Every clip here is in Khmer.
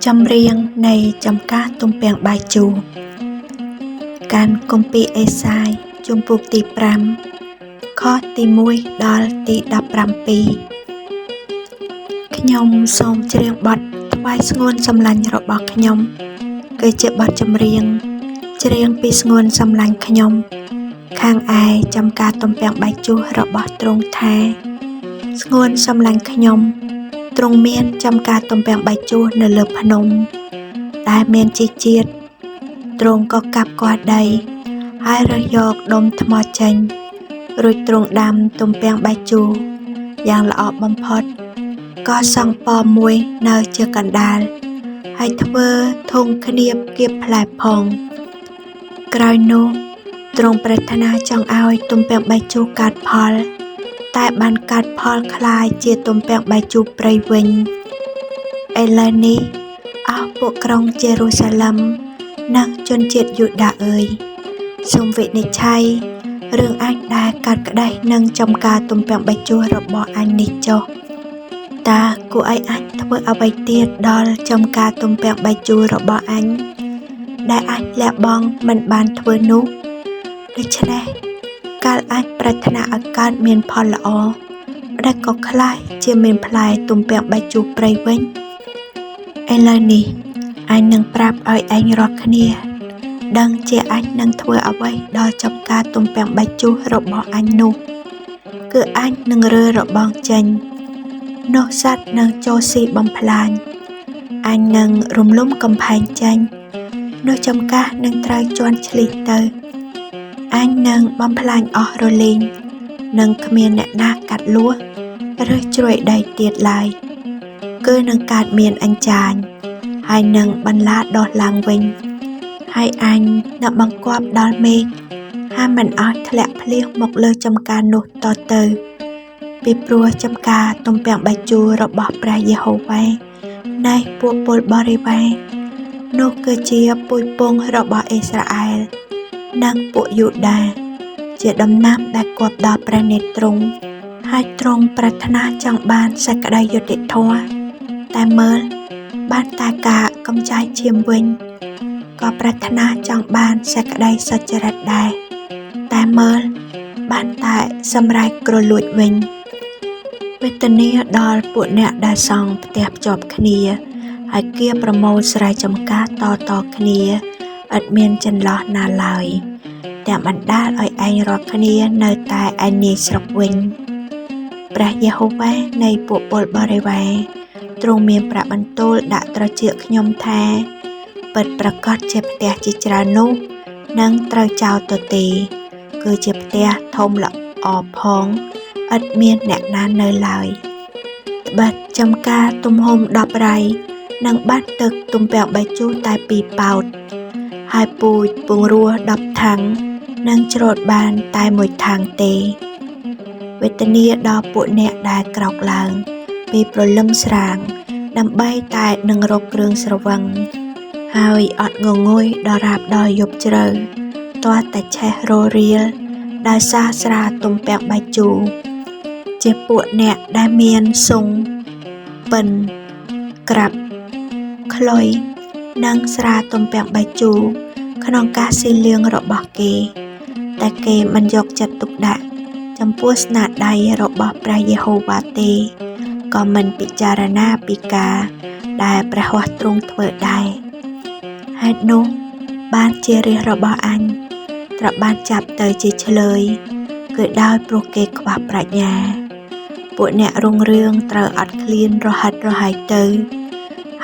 ចម្រៀងនៃចំការទំពាំងបាយជូរកាន់គម្ពីរអេសាយជំពូកទី5ខទី1ដល់ទី17ខ្ញុំសូមច្រៀងបទថ្វាយស្ងួនសម្លាញ់របស់ខ្ញុំគឺជាបទចម្រៀងច្រៀងពីស្ងួនសម្លាញ់ខ្ញុំខាងឯចំការទំពាំងបាយជូររបស់ទ្រង់ថាស្ងួនសម្លាញ់ខ្ញុំទ្រង់មានចំការទំពាំងបាយជូរនៅលើភ្នំដែលមានជីជាតិទ្រង់ក៏កាប់គាល់ដីហើយរើសយកដុំថ្មចេញរួចទ្រង់ដាំទំពាំងបាយជូរយ៉ាងល្អបំផុតក៏សង់ប៉មមួយនៅជាកណ្ដាលហើយធ្វើធុងឃ្នៀបគៀបផ្លែផងក្រោយនោះទ្រង់ប្រាថ្នាចង់ឲ្យទំពាំងបាយជូរកើតផលតែបានកើតផលคล้ายជាទំពាំងបាយជូរព្រៃវិញឥឡូវនេះអស់ពួកក្រុងជេរូសាឡឹមនិងជនជាតិយូដាអើយសូមវិនិច្ឆ័យរឿងអញដែលកាត់ក្តេះនឹងចំការទំពាំងបាយជូររបស់អញនេះចុះតើគួរឲ្យអញធ្វើអ្វីទៀតដល់ចំការទំពាំងបាយជូររបស់អញដែលអញលះបង់មិនបានធ្វើនោះដូច្នេះកាលអញប្រាថ្នាឲ្យកើតមានផលល្អម្តេចក៏ក្លាយជាមានផ្លែទំពាំងបាយជូរព្រៃវិញឥឡូវនេះអញនឹងប្រាប់ឲ្យឯងរាល់គ្នាដឹងជាអញនឹងធ្វើអ្វីដល់ចំការទំពាំងបាយជូររបស់អញនោះគឺអញនឹងរើរបងចេញនោះសត្វនឹងចូលស៊ីបំផ្លាញអញនឹងរំលំកំផែងចេញនោះចំការនឹងត្រូវជន់ឈ្លីទៅអញនឹងបំផ្លាញអស់រលីងនឹងគ្មានអ្នកណាកាត់លួសឬជ្រួយដីទៀតឡើយគឺនឹងកើតមានអញ្ចាញហើយនឹងបន្លាដុះឡើងវិញហើយអញនឹងបង្គាប់ដល់មេឃហាមមិនឲ្យធ្លាក់ភ្លៀងមកលើចំការនោះតទៅពីព្រោះចំការទំពាំងបាយជូររបស់ព្រះយេហូវ៉ានៃពួកពលបរិវារនោះគឺជាពូជពង្សរបស់អ៊ីស្រាអែលនិងពួកយូដាជាដំណាំដែលគប់ដល់ព្រះនេត្រទ្រង់ហើយទ្រង់ប្រាថ្នាចង់បានសេចក្តីយុត្តិធម៌តែមើលបានតែការកំចាយឈាមវិញក៏ប្រាថ្នាចង់បានសេចក្តីសុចរិតដែរតែមើលបានតែសម្រែកក្រលួចវិញវេទនាដល់ពួកអ្នកដែលសង់ផ្ទះភ្ជាប់គ្នាហើយគៀប្រមូលស្រែចម្ការតតគ្នាឥតមានចន្លោះណាឡើយទាំងបណ្ដាលឲ្យឯងរាល់គ្នានៅតែឯនាយស្រុកវិញព្រះយេហូវ៉ានៃពួកពលបរិវារទ្រង់មានប្រាក់បន្ទូលដាក់ត្រចៀកខ្ញុំថាពិតប្រាកដជាផ្ទះជាច្រើននោះនឹងត្រូវចោលទៅទេគឺជាផ្ទះធំល្អផងឥតមានអ្នកណានៅឡើយត្បិតចំការទំហំ10រៃនឹងបាត់ទឹកទំពាំងបាយជូរតែ2ប៉ោតហើយពូជពង្រោះ10ថាំងនឹងច្រូតបានតែ1ថាំងទេវេទនាដល់ពួកអ្នកដែលក្រោកឡើងពីព្រលឹមស្រាងដើម្បីតែនឹងរកគ្រឿងស្រវឹងហើយអត់ងងុយដល់រាបដល់យប់ជ្រៅទាល់តែឆេះររៀលដោយសារស្រាទំពាំងបាយជូរជាពួកអ្នកដែលមានសុងពិនក្រាប់ខ្លុយនិងស្រាទំពាំងបាយជូរក្នុងការស៊ីលៀងរបស់គេតែគេមិនយកចិត្តទុកដាក់ចំពោះស្នាដៃរបស់ព្រះយេហូវ៉ាទេក៏មិនពិចារណាពីការដែលព្រះហស្ថទ្រង់ធ្វើដែរហេតុនោះបានជារាជរបស់អញត្រូវបានចាប់ទៅជាឆ្លើយគឺដោយព្រោះគេខ្វះប្រាជ្ញាពួកអ្នករុងរឿងត្រូវអត់ឃ្លានរហិតរហៃទៅ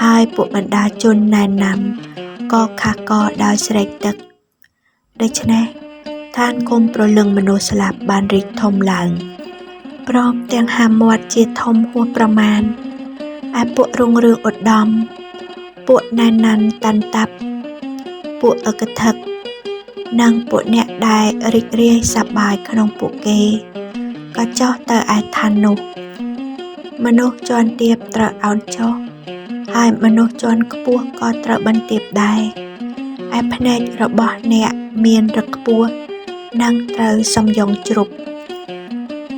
ហើយពួកបណ្ដាជនណែនាំក៏ខះកដោយស្រេកទឹកដូច្នេះឋានគុំប្រលឹងមនុស្សស្លាប់បានរីកធំឡើងព្រមទាំងហាមាត់ជាធំហួសប្រមាណឯពួករុងរឿងឧត្តមពួកណែនាំតាន់តាប់ពួកអកថឹកនិងពួកអ្នកដែលរីករាយសប្បាយក្នុងពួកគេក៏ចុះទៅឯឋាននោះមនុស្សជាន់ទាបត្រូវអោនចុះហើយមនុស្សជាន់ខ្ពស់ក៏ត្រូវបន្ទាបដែរឯភ្នែករបស់អ្នកមានរឹកខ្ពស់នឹងត្រូវសំយងជ្រុប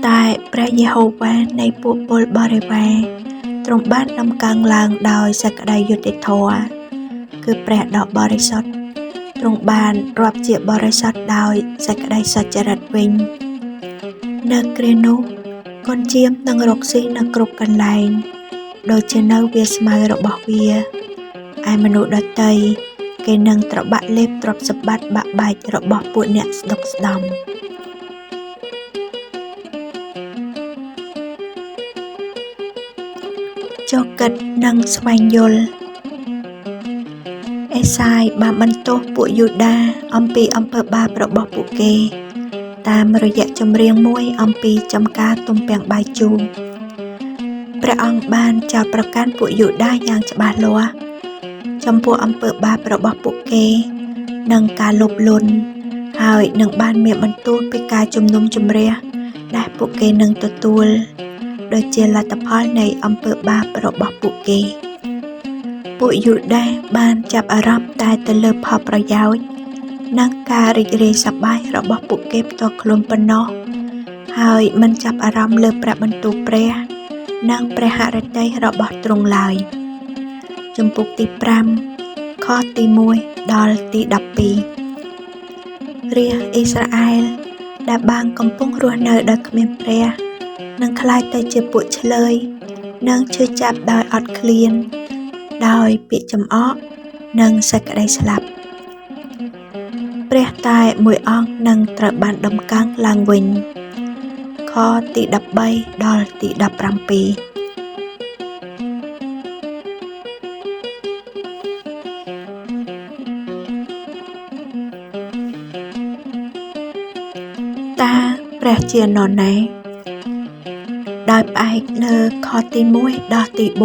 តែព្រះយេហូវ៉ានៃពួកពលបរិវារទ្រ ទ្រង់បានតម្កើងឡើងដោយសេចក្តីយុត្តិធម៌គឺព្រះដ៏បរិសុទ្ធទ្រង់បានរាប់ជាបរិសុទ្ធដោយសេចក្តីសុចរិតវិញនៅគ្រានោះកូនចៀមនឹងរកស៊ីនៅគ្រប់កន្លែងដូចជានៅវាលស្មៅរបស់វាឯមនុស្សដទៃគេនឹងត្របាក់លេបទ្រព្យសម្បត្តិបាក់បែករបស់ពួកអ្នកស្ដុកស្ដំចូលគិតនិងស្វែងយល់អេសាយបានបន្ទោសពួកយូដាអំពីអំពើបាបរបស់ពួកគេតាមរយៈចម្រៀងមួយអំពីចំការទំពាំងបាយជូរព្រះអង្គបានចោទប្រកាន់ពួកយូដាយ៉ាងច្បាស់លាស់ចំពោះអំពើបាបរបស់ពួកគេនិងការលោភលន់ហើយនឹងបានមានបន្ទូលពីការជំនុំជម្រះដែលពួកគេនឹងទទួលដូចជាលទ្ធផលនៃអំពើបាបរបស់ពួកគេពួកយូដាបានចាប់អារម្មណ៍តែទៅលើផលប្រយោជន៍និងការរីករាយសប្បាយរបស់ពួកគេផ្ទាល់ខ្លួនប៉ុណ្ណោះហើយមិនចាប់អារម្មណ៍លើព្រះបន្ទូលព្រះនិងព្រះហឫទ័យរបស់ទ្រង់ឡើយជំពូកទី5ខទី1ដល់ទី12រាជអ៊ីស្រាអែលដែលបានកំពុងរស់នៅដោយគ្មានព្រះនឹងក្លាយទៅជាពួកឆ្លើយនិងឈឺចាប់ដោយអត់ឃ្លានដោយពាក្យចំអកនិងសេចក្តីស្លាប់ព្រះតែមួយអង្គនឹងត្រូវបានដំកើងឡើងវិញខទី13ដល់ទី17តើព្រះជានរណាដោយផ្អែកលើខទី1ដល់ទី4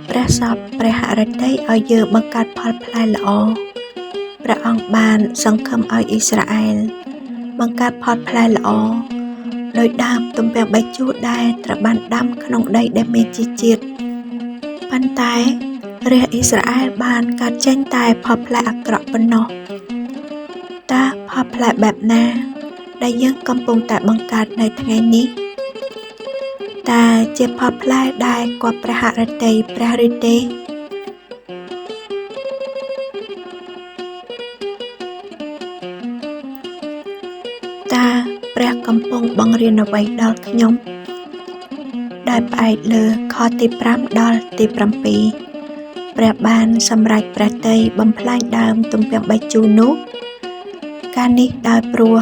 ព្រះសពព្រះហឫទ័យឲ្យយើងបង្កើតផលផ្លែល្អព្រះអង្គបានសង្ឃឹមឲ្យអ៊ីស្រាអែលបង្កើតផលផ្លែល្អដោយដើមទំពាំងបាយជូរដែលត្រូវបានដាំក្នុងដីដែលមានជីជាតិប៉ុន្តែរាជអ៊ីស្រាអែលបានកើតចេញតែផលផ្លែអាក្រក់ប៉ុណ្ណោះតើផលផ្លែបែបណាដែលយើងកំពុងតែបង្កើតនៅថ្ងៃនេះតើជាផលផ្លែដែលគាប់ព្រះហឫទ័យព្រះឬទេតើព្រះកំពុងបង្រៀនអ្វីដល់ខ្ញុំដោយផ្អែកលើខទី5ដល់ទី7ព្រះបានសម្រេចព្រះទ័យបំផ្លាញដើមទំពាំងបាយជូរនោះការនេះដោយព្រោះ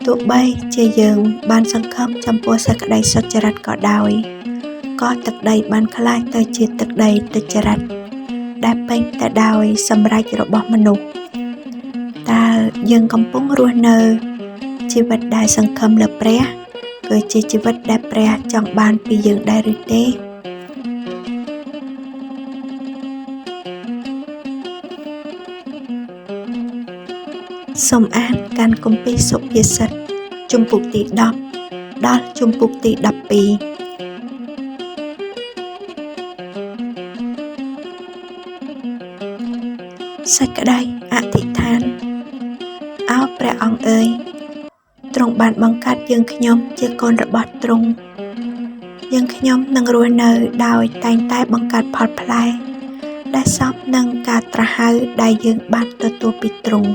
ទោះបីជាយើងបានសង្ឃឹមចំពោះសេចក្តីសុចរិតក៏ដោយក៏ទឹកដីបានក្លាយទៅជាទឹកដីទុច្ចរិតដែលពេញទៅដោយសម្រេចរបស់មនុស្សតើយើងកំពុងរស់នៅជីវិតដែលសង្ឃឹមលើព្រះគឺជាជីវិតដែលព្រះចង់បានពីយើងដែរឬទេសូមអានកាន់គម្ពីរសុភាសិតជំពូកទី10ដល់ជំពូកទី12សេចក្តីអធិដ្ឋានអោព្រះអង្គអើយទ្រង់បានបង្កើតយើងខ្ញុំជាកូនរបស់ទ្រង់យើងខ្ញុំនឹងរស់នៅដោយតែងតែបង្កើតផលផ្លែដែលសមនឹងការត្រាស់ហៅដែលយើងបានទទួលពីទ្រង់